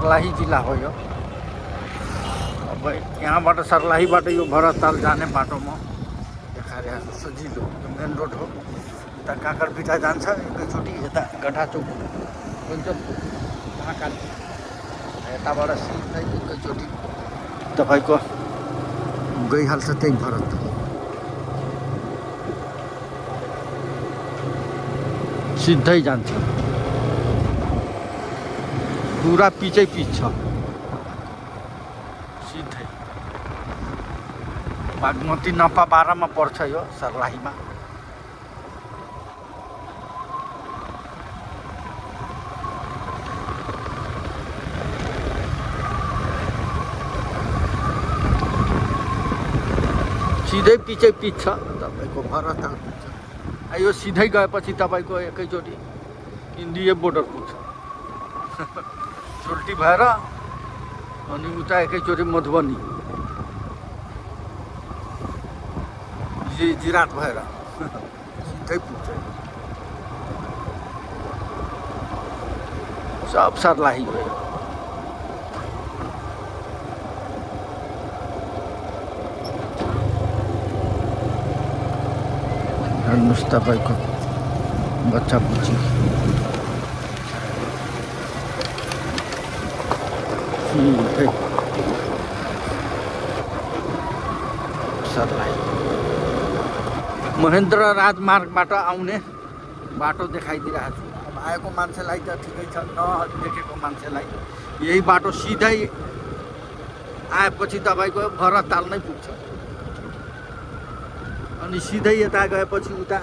सर्लाही जिल्ला हो यो। अब यहाँबाट सर्लाहीबाट यो भरतताल जाने बाटोमा देखाइरहेको सजिलो मेन रोड हो। यता काँकरभिटा जान्छ एकैचोटि, यता गढाचोक पञ्चपुर महाकाल, यताबाट सिधै एकैचोटि तपाईँको गइहाल्छ त्यही भरतताल। सिधै जान्छ, पुरा पिचै पिच छ सिधै। बागमती नपा 12 पर्छ यो सर्लाहीमा। सिधै पिचै पिच छ तपाईँको भरतताल पुग्छ। यो सिधै गएपछि तपाईँको एकैचोटि इन्डिया बोर्डर पुग्छ सोल्टी भएर, अनि उता एकैचोटि मधुबनी जिरात भएर सिधै पुग्छ। सब सर्लाही भयो। हेर्नुहोस् तपाईँको बच्चा बुच्ची सिधै सर्लाही। महेन्द्र राजमार्गबाट आउने बाटो देखाइदिरहेको छु। अब आएको मान्छेलाई त ठिकै छ, नदेखेको मान्छेलाई यही बाटो सिधै आएपछि तपाईँको भरतताल नै पुग्छ। अनि सिधै यता गएपछि उता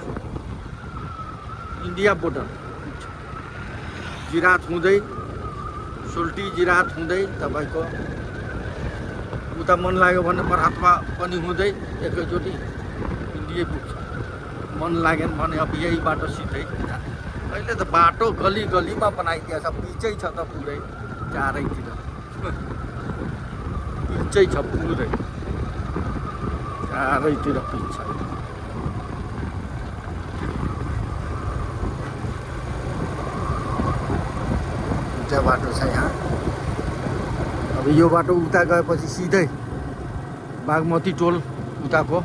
इन्डिया बोर्डर पुग्छ। जिरात हुँदै सोल्टी जिरात हुँदै तपाईँको उता मन लाग्यो भने बरहाटमा पनि हुँदै एकैचोटि इन्डिया पुग्छ। मन लागेन भने अब यही बाटो सिधै जाने। अहिले त बाटो गली गलीमा बनाइदिएछ, पिचै छ त पुरै चारैतिर पिचै छ पुरै चारैतिर पिच छ। त्यो बाटो छ यहाँ। अब यो बाटो उता गएपछि सिधै बागमती टोल उताको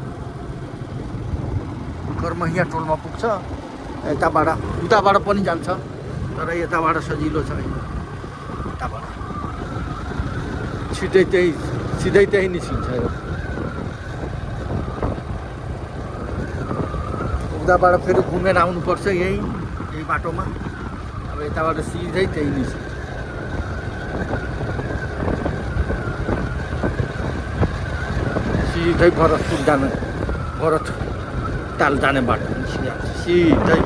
करमहिया टोलमा पुग्छ। उताबाट पनि जान्छ, तर यताबाट सजिलो छ। यताबाट सिधै त्यही निस्किन्छ। उताबाट फेरि घुमेर आउनुपर्छ यही बाटोमा। अब यताबाट सिधै त्यही निस्किन्छ। सिधै भरतपुर जाने, भरतताल जाने बाटो निस्किहाल्छ सिधै।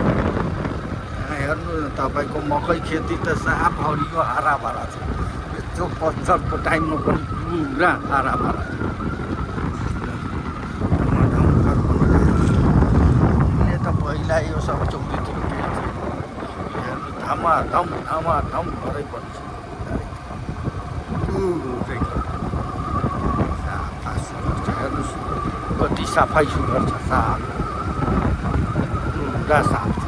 हेर्नु न तपाईँको मकै खेती त साफ हरियो हराभरा छ। यस्तो पत्थरको टाइममा पनि पुरा हराभरा छ। त पहिला यो सब चौकीतिर हेर्नु धमाधम घरै पर्छ। हेर्नुहोस् कति सफाइ सुग्घर छ, साफ पुरा साफ छ।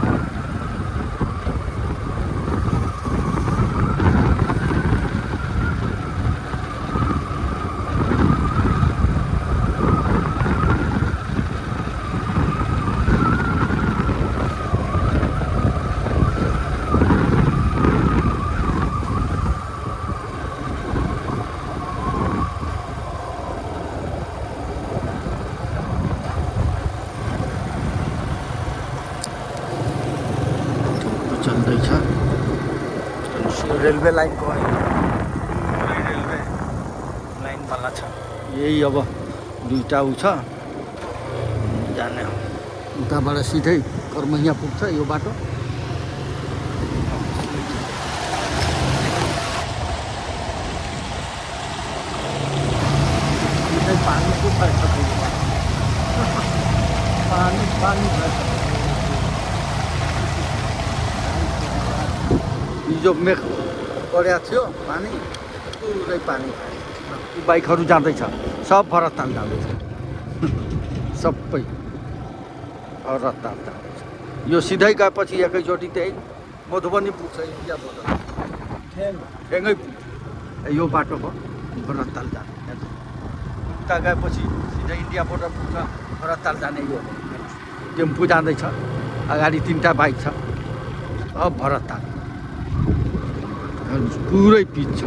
चल्दैछ रेलवे लाइनको रेलवे लाइनवाला छ। यही अब दुईवटा उ छ जाने। उताबाट सिधै करमहिया पुग्छ यो बाटो। पानी को भएछ, पानी भएछ। हिजो मेघ परेको थियो, पानी पुरै पानी। बाइकहरू जाँदैछ, सब भरतताल जाँदैछ, सबै भरतताल जाँदैछ। यो सिधै गएपछि एकैचोटि त्यही मधुबनी पुग्छ, इन्डिया बोर्डर ठेङ्गै पुग्छ। यो बाटो भयो भरतताल जाने उता गएपछि सिधै इन्डिया बोर्डर पुग्छ भरतताल जाने यो टेम्पू जाँदैछ अगाडि 3टा बाइक छ अब भरतताल पुरै पिच छ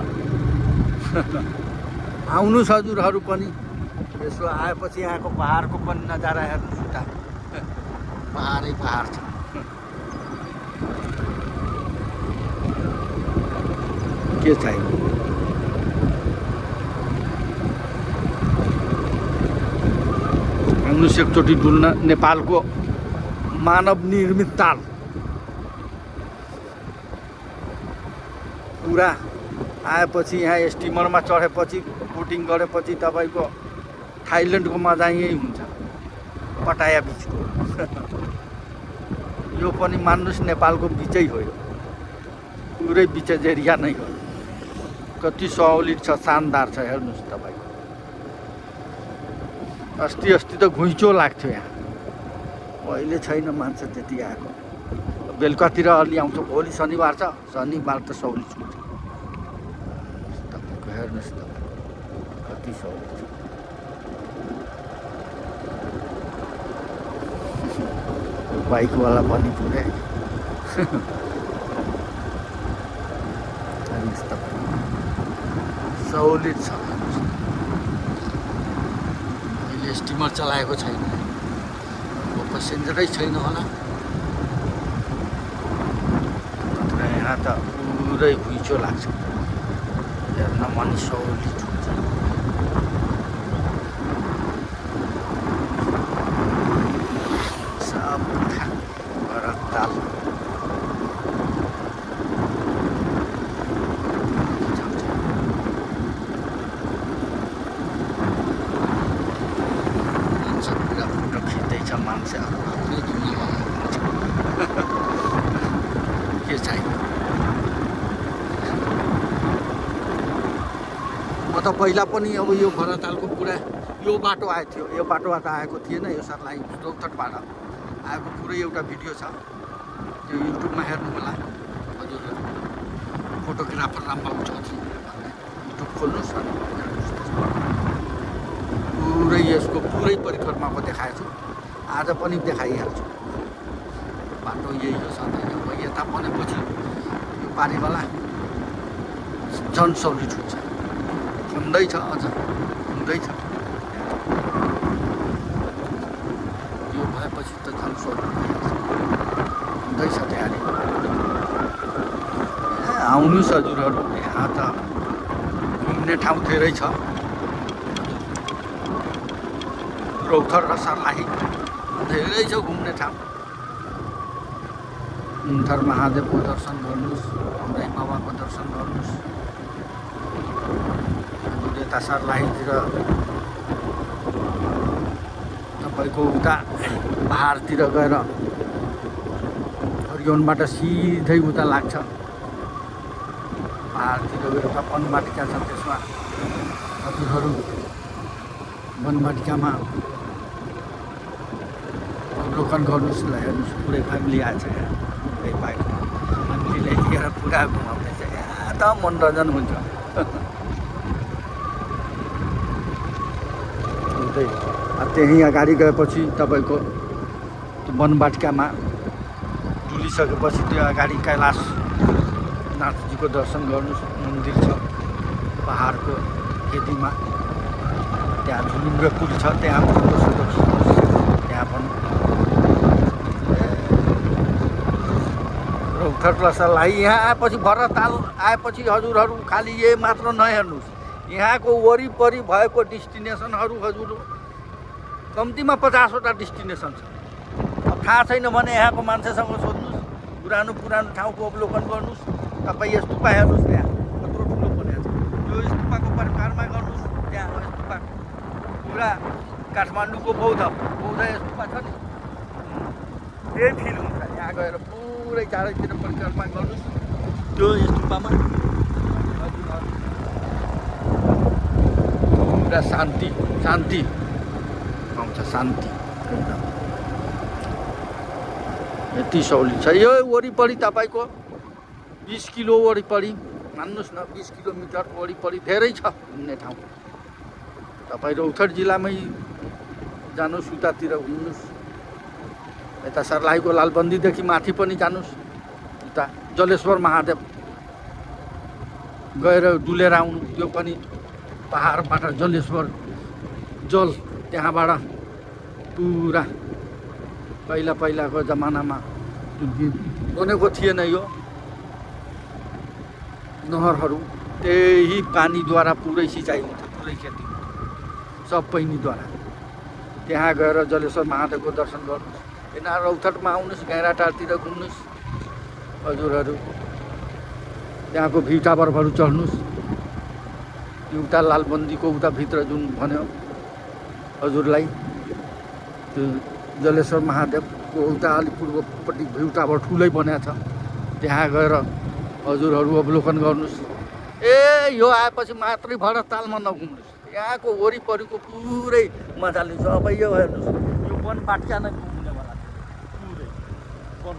आउनुहोस् हजुरहरू पनि यसो आएपछि यहाँको पहाडको पनि नजारा हेर्नुहोस् उता पहाडै पहाड छ के छैन आउनुहोस् एकचोटि डुल्न नेपालको मानव निर्मित ताल पुरा आएपछि यहाँ स्टिमरमा चढेपछि बोटिङ गरेपछि तपाईँको थाइल्यान्डको मजा यही हुन्छ पटाया बिचको यो पनि मान्नुहोस् नेपालको बिचै हो यो पुरै बिचेज एरिया नै हो कति सहुलियत छ शानदार छ हेर्नुहोस् तपाईँको अस्ति त घुइँचो लाग्थ्यो यहाँ अहिले छैन मान्छे त्यति आएको बेलुकातिर अलि आउँछ भोलि शनिबार छ शनिबार त सहुलियत हुन्छ तपाईँको हेर्नुहोस् त कति सहुलियत छ बाइकवाला पनि पुरै हेर्नुहोस् तपाईँ सहुलियत छ अहिले स्टिमर चलाएको छैन पेसेन्जरै छैन होला यहाँ त पुरै घुइँचो लाग्छ हेर्न पनि सहुलियत हुन्छ सब भरतताल फोटो खिच्दैछ मान्छेहरू आफ्नै दुनियाँमा के चाहियो म त पहिला पनि अब यो भरततालको पुरा यो बाटो आएको थियो यो बाटोबाट आएको थिएन यो सरलाई रौतहटबाट आएको पुरै एउटा भिडियो छ त्यो युट्युबमा हेर्नु होला हजुरहरू फोटोग्राफर रामबाबु चौधरी युट्युब खोल्नुहोस् अनि पुरै यसको पुरै परिक्रमाको देखाएको छु आज पनि देखाइहाल्छु बाटो यही हो सधैँ अब यता बनेपछि यो पारिवाला झन् सहुलियत हुन्छ हुँदैछ अझ हुँदैछ यो भएपछि त झन् सहुलियत हुँदैछ तयारी आउनुहोस् हजुरहरू यहाँ त घुम्ने ठाउँ धेरै छ रौथर र सर्लाही धेरै छ घुम्ने ठाउँ थर महादेवको दर्शन गर्नुहोस् राई बाबाको दर्शन गर्नुहोस् यता सर्लाहीतिर तपाईँको उता पहाडतिर गएर हरियोनबाट सिधै उता लाग्छ पहाडतिर गएर उता वनवाटिका छ त्यसमा हजुरहरू वनवाटिकामा अवलोकन गर्नुहोस् ल हेर्नुहोस् पुरै फ्यामिली आएछ यहाँ पुरै बाइक फ्यामिलीले लिएर पुरा घुमाउँदैछ यहाँ त मनोरञ्जन हुन्छ त्यहीँ अगाडि गएपछि तपाईँको त्यो वनवाटिकामा डुलिसकेपछि त्यो अगाडि कैलाशनाथजीको दर्शन गर्नुहोस् मन्दिर छ पहाडको खेतीमा त्यहाँ झुलुङ्गे पुल छ त्यहाँ फोटो सोटो खिच्नुहोस् त्यहाँ पनि रौथर र सर्लाही यहाँ आएपछि भरतताल आएपछि हजुरहरू खालि यही मात्र नहेर्नुहोस् यहाँको वरिपरि भएको डेस्टिनेसनहरू हजुर कम्तीमा 50वटा डेस्टिनेसन छ अब थाहा छैन भने यहाँको मान्छेसँग सोध्नुहोस् पुरानो ठाउँको अवलोकन गर्नुहोस् तपाईँ स्तुपा हेर्नुहोस् त्यहाँ कत्रो ठुलो बनेको छ यो स्तुपाको परिक्रमा गर्नुहोस् त्यहाँ स्तुपा पुरा काठमाडौँको बौद्ध स्तुपा छ नि त्यही फिल हुन्छ यहाँ गएर पुरै चारैतिर परिक्रमा गर्नुहोस् त्यो स्तुपामा पुरा शान्ति आउँछ शान्ति यति सहुलियत छ यो वरिपरि तपाईँको 20 किलो वरिपरि मान्नुहोस् न 20 किलोमिटर वरिपरि धेरै छ घुम्ने ठाउँ। तपाईँ रौतहट जिल्लामै जानुहोस्, उतातिर घुम्नुहोस्, यता सर्लाहीको लालबन्दीदेखि माथि पनि जानुहोस्, उता जलेश्वर महादेव गएर डुलेर आउनु, त्यो पनि पहाडबाट जलेश्वर जल त्यहाँबाट पुरा पहिलाको जमानामा बनेको थिएन यो नहरहरू, त्यही पानीद्वारा पुरै सिँचाइ हुन्थ्यो, पुरै खेती सब पैनीद्वारा। त्यहाँ गएर जलेश्वर महादेवको दर्शन गर्नुहोस्। यिनीहरू रौतहटमा आउनुहोस्, गैँडाटारतिर घुम्नुहोस् हजुरहरू, त्यहाँको भ्यू टावरहरू चढ्नुहोस्। एउटा लालबन्दीको उताभित्र जुन भन्यो हजुरलाई, त्यो जलेश्वर महादेवको उता अलिक पूर्वपट्टि भ्यू टावर ठुलै बनाएको छ, त्यहाँ गएर हजुरहरू अवलोकन गर्नुहोस्। यो आएपछि मात्रै भरतालमा नघुम्नुहोस्, यहाँको वरिपरिको पुरै मजा लिन्छ। अब यो हेर्नुहोस्, यो वन बाटका नै घुम्नेवाला पुरै वन,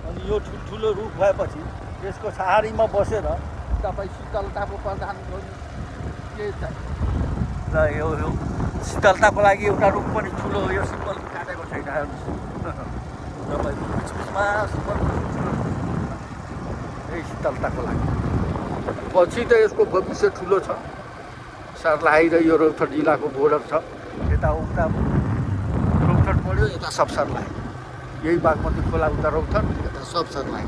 अनि यो ठुल्ठुलो रुख भएपछि यसको छहारीमा बसेर तपाईँ शीतलताको प्रदान गर्नुहोस्। के चाहिँ र यो शीतलताको लागि एउटा रुख पनि ठुलो, यो सिम्बल काटेको छैन हेर्नुहोस् तपाईँको बिचमा सिम्बल यही शीतलताको लागि। पछि त यसको भविष्य ठुलो छ। सर्लाही र यो रौतहट जिल्लाको बोर्डर छ, यता उता रौतहट पऱ्यो, यता सब सर्लाही, यही बागमती खोला उता रौतहट, यता सब सर्लाही,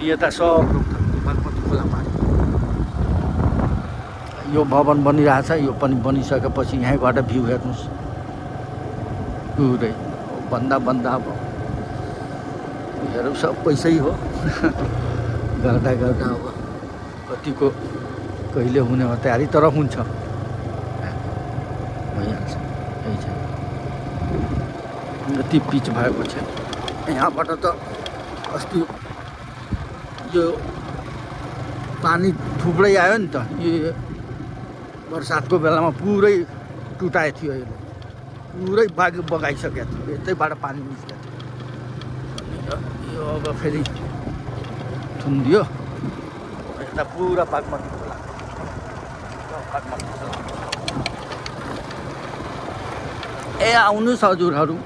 यता सब रौतहट बागमती खोला पानी। यो भवन बनिरहेछ, यो पनि बनिसकेपछि यहीँबाट भ्यू हेर्नुहोस् पुरै। भन्दा अब हेरौँ, सब पैसै हो गर्दा अब कतिको कहिले हुने हो तयारी, तर हुन्छ, भइहाल्छ। यही छ, यति पिच भएको छ यहाँबाट त। अस्ति यो पानी थुप्रै आयो नि त, यो बर्सातको बेलामा पुरै टुटाएको थियो, यसले पुरै बगाइसकेको थियो, यतैबाट पानी निस्केको थियो। यो अब फेरि थुनिदियो, यता पुरा बागमती खोला। ए आउनुहोस् हजुरहरू,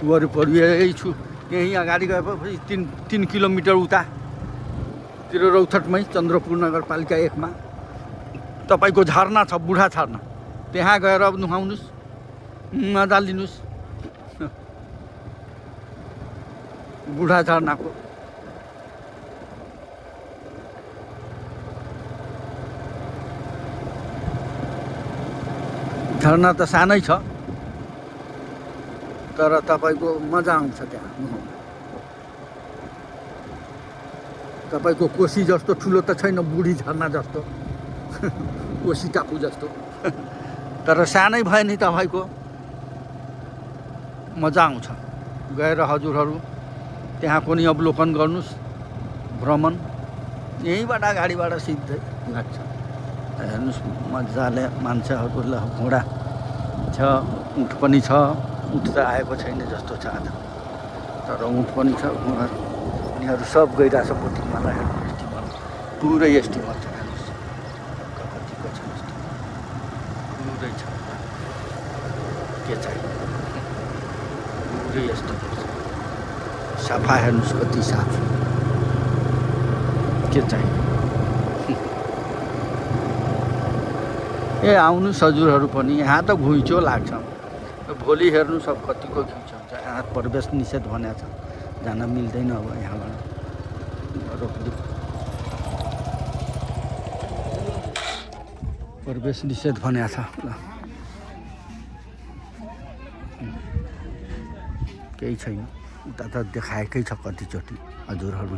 वरिपरि यही छु, यहीँ अगाडि गएपछि 3 किलोमिटर उतातिर रौतहटमै चन्द्रपुर नगरपालिका 1 मा तपाईँको झरना छ, बुढा झरना, त्यहाँ गएर अब नुहाउनुहोस्, मजा लिनुहोस् बुढा झरनाको। झरना त सानै छ, तर तपाईँको मजा आउँछ त्यहाँ नुहाउनु। तपाईँको कोसी जस्तो ठुलो त छैन, बुढी झरना जस्तो कोसी टापु जस्तो तर सानै भयो नि तपाईँको मजा आउँछ। गएर हजुरहरू त्यहाँ पनि अवलोकन गर्नुहोस्, भ्रमण यहीँबाट गाडीबाट सिधै लाग्छ। हेर्नुहोस् मजाले मान्छेहरूलाई, घोडा छ, उठ पनि छ, उठ त आएको छैन जस्तो छ आज, तर उठ पनि छ, घोडा यिनीहरू सब गइरहेछ बोटिङमा। हेर्नु स्टिमर, पुरै स्टिमर छ, हेर्नुहोस् कतिको छ पुरै छ, के चाहियो पुरै स्टिमर छ, सफा हेर्नुहोस् कति साफ, के चाहियो। ए आउनुहोस् हजुरहरू पनि, यहाँ त घुइँचो लाग्छ, भोलि हेर्नु सब कतिको घुइँचो हुन्छ। यहाँ प्रवेश निषेध भनेको छ, जान मिल्दैन अब यहाँबाट, रोकिदियो प्रवेश निषेध भनेको छ ल, केही छैन। उता त देखाएकै छ कतिचोटि, हजुरहरू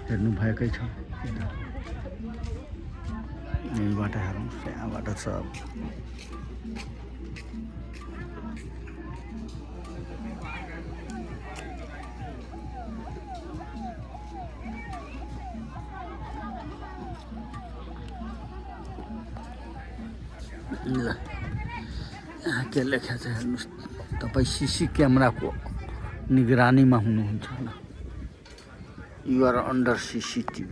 हेर्नुभएकै छ। यहीँबाट हेर्नुहोस्, यहाँबाट सब ल। यहाँ के लेखेको छ हेर्नुहोस्, तपाईँ सिसी क्यामेराको निगरानीमा हुनुहुन्छ ल। You are under CCTV.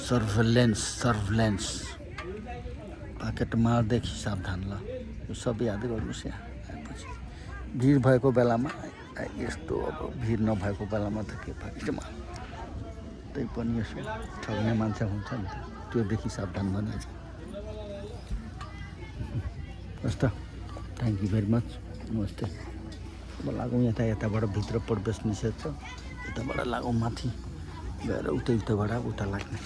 सर्भलेन्स पाकेटमारदेखि सावधान ल यो सब याद गर्नुहोस् यहाँ आएपछि भिड भएको बेलामा यस्तो अब भिड नभएको बेलामा त के पाकेटमार त्यही पनि यसो ठग्ने मान्छे हुन्छ नि त त्योदेखि सावधान बनाइन्छ हस् त थ्याङ्क यू भेरी मच नमस्ते अब लागौँ यताबाट भित्र प्रवेश निषेध छ यताबाट लागौँ माथि गएर उतैबाट उता लाग्ने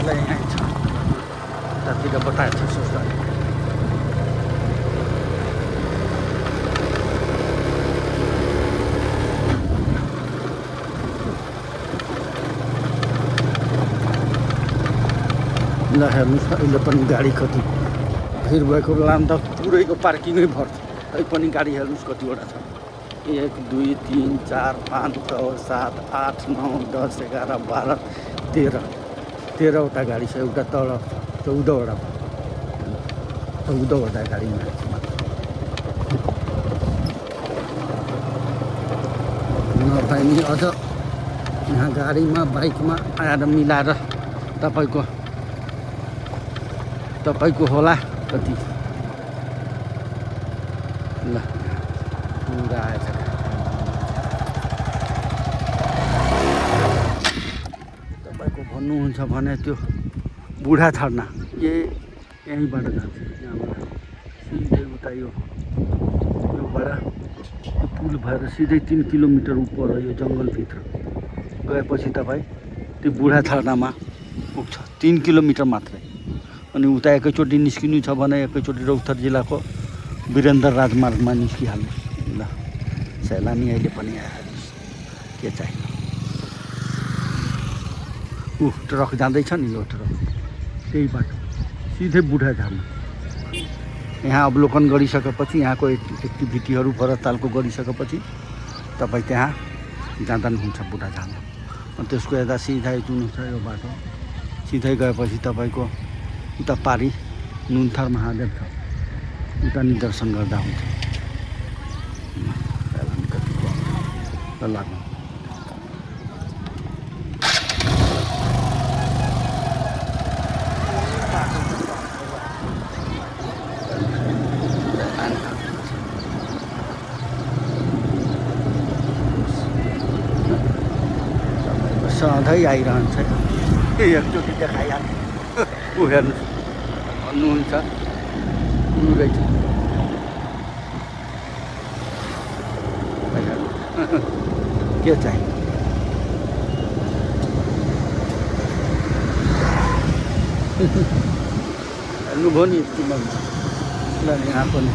ल यहाँ छ उतातिर बताएको छ सोच्दा ल हेर्नुहोस् न अहिले पनि गाडी कति भिड भएको बेलामा त पुरैको पार्किङै भर्छ तै पनि गाडी हेर्नुहोस् कतिवटा छ 1 2 3 4 5 6 7 8 9 10 11 12 13वटा गाडी छ एउटा तल 14वटा गाडीमा नभए नि अझ यहाँ गाडीमा बाइकमा आएर मिलाएर तपाईँको होला कति ल पुरा आएछ तपाईँको भन्नुहुन्छ भने त्यो बुढा छर्ना यहीँबाट जान्छ यहाँबाट सिधै उता योबाट पुल भएर सिधै 3 किलोमिटर उपर यो जङ्गलभित्र गएपछि तपाईँ त्यो बुढा छर्नामा पुग्छ 3 किलोमिटर मात्रै अनि उता एकैचोटि निस्किनु छ भने एकैचोटि रौतहट जिल्लाको वीरेन्द्र राजमार्गमा निस्किहाल्नुहोस् ल सैलानी अहिले पनि आइहाल्नुहोस् के चाहियो ट्रक जाँदैछ नि यो ट्रक त्यही बाटो सिधै बुढा झर्ना यहाँ अवलोकन गरिसकेपछि यहाँको एक्टिभिटीहरू परतालको गरिसकेपछि तपाईँ त्यहाँ जाँदा हुन्छ बुढा झर्ना अनि त्यसको यता सिधै जुन छ यो बाटो सिधै गएपछि तपाईँको उता पारी नुनथर महादेव छ उता नि दर्शन गर्दा हुन्छ लाग्नु सधैँ आइरहन्छ एकचोटि देखाइहाल्छ ऊ हेर्नुहोस् भन्नुहुन्छ रहेछ के चाहियो हेर्नुभयो नि यतिमा यहाँ पनि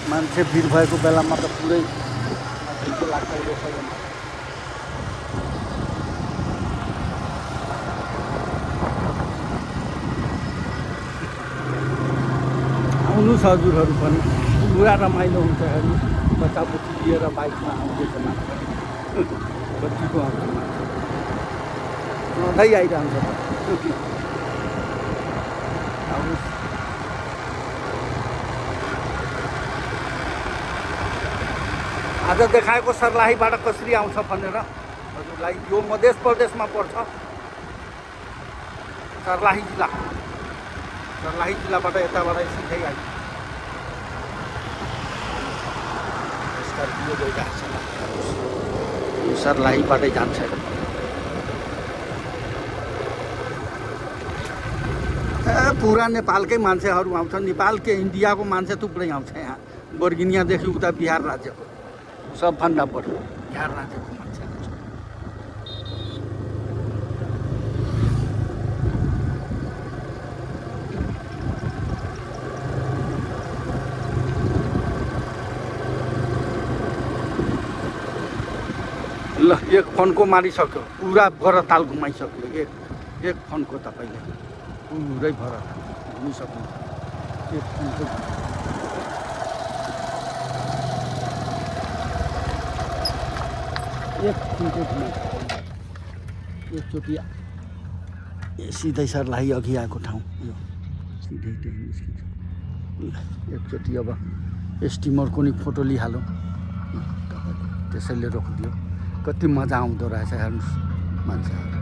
मान्छे भिड भएको बेलामा त पुरै लाग्छ आउनुहोस् हजुरहरू पनि पुरा रमाइलो हुन्छ हेर्नु बच्चाबच्ची लिएर बाइकमा आउँदैछ मान्छे कतिको आउँछ मान्छे सधैँ आइरहन्छ आउनुहोस् आज देखाएको सर्लाहीबाट कसरी आउँछ भनेर हजुरलाई यो मध्य प्रदेशमा पर्छ सर्लाही जिल्लाबाट यताबाट सिधै आइन्छ स्कर्पियो गइरहेको छ यो सर्लाहीबाटै जान्छ पुरा नेपालकै मान्छेहरू आउँछ नेपाल के इन्डियाको मान्छे थुप्रै आउँछ यहाँ बर्गिनियादेखि उता बिहार राज्यको सबभन्दा बढी बिहार राज्यको मान्छे आउँछ ल एक फनको मारिसक्यो पुरा भरताल घुमाइसक्यो एक फनको तपाईँले पुरै भरताल घुमिसक्नु एक फनको घुमाइ एकचोटि सिधै सर्लाही अघि आएको ठाउँ यो सिधै त्यही निस्किन्छ एकचोटि अब स्टिमरको नि फोटो लिइहालौँ त्यसैले रोकिदियो कति मजा आउँदो रहेछ हेर्नुहोस् मान्छेहरू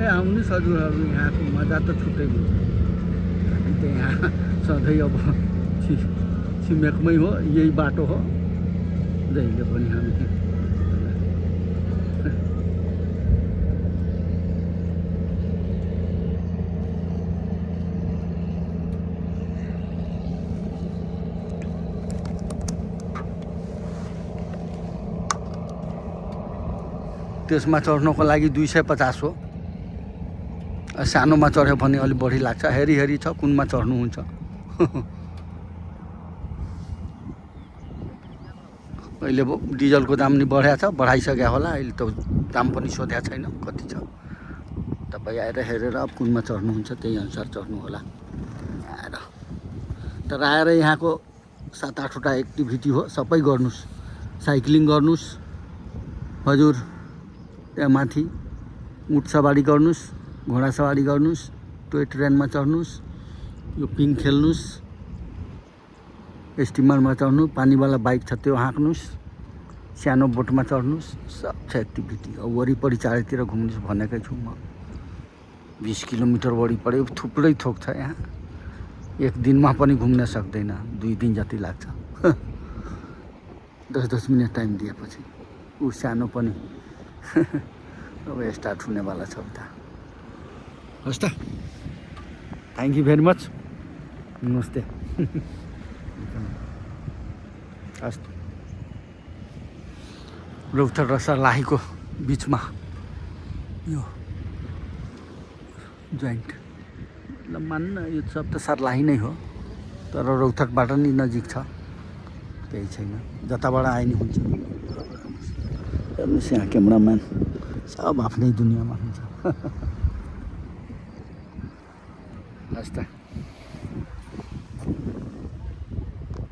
ए आउनुहोस् हजुरहरू यहाँको मजा त छुट्टै हुन्छ हामी त यहाँ सधैँ अब छिमेकमै हो यही बाटो हो जहिले पनि हामी त्यसमा चढ्नको लागि 250 हो सानोमा चढ्यो भने अलिक बढी लाग्छ हेरी छ कुनमा चढ्नुहुन्छ अहिले डिजलको दाम नि बढाएको छ बढाइसक्यो होला अहिले त दाम पनि सोधेको छैन कति छ तपाईँ आएर हेरेर अब कुनमा चढ्नुहुन्छ त्यही अनुसार चढ्नु होला आएर तर आएर यहाँको 7-8 वटा एक्टिभिटी हो सबै गर्नुहोस् साइक्लिङ गर्नुहोस् हजुर त्यहाँ माथि उठ सवारी गर्नुहोस् घोडा सवारी गर्नुहोस् टोय ट्रेनमा चढ्नुहोस् यो पिङ खेल्नुहोस् स्टिमरमा चढ्नु पानीवाला बाइक छ त्यो हाँक्नुहोस् सानो बोटमा चढ्नुहोस् सब छ एक्टिभिटी अब वरिपरि चारैतिर घुम्नुहोस् भनेकै छु म 20 किलोमिटर वरिपरि थुप्रै थोक छ यहाँ एक दिनमा पनि घुम्न सक्दैन 2 दिन जति लाग्छ 10-10 मिनट टाइम दिएपछि ऊ सानो पनि अब स्टार्ट हुनेवाला छ उता हस् त थ्याङ्क यू भेरी मच नमस्ते हस् रौतहट र सर्लाहीको बिचमा यो जोइन्ट ल मान्न यो सब त सर्लाही नै हो तर रौतहटबाट नि नजिक छ केही छैन जताबाट आए नि हुन्छ हेर्नुहोस् यहाँ क्यामराम्यान सब आफ्नै दुनियाँमा हुन्छ हस् त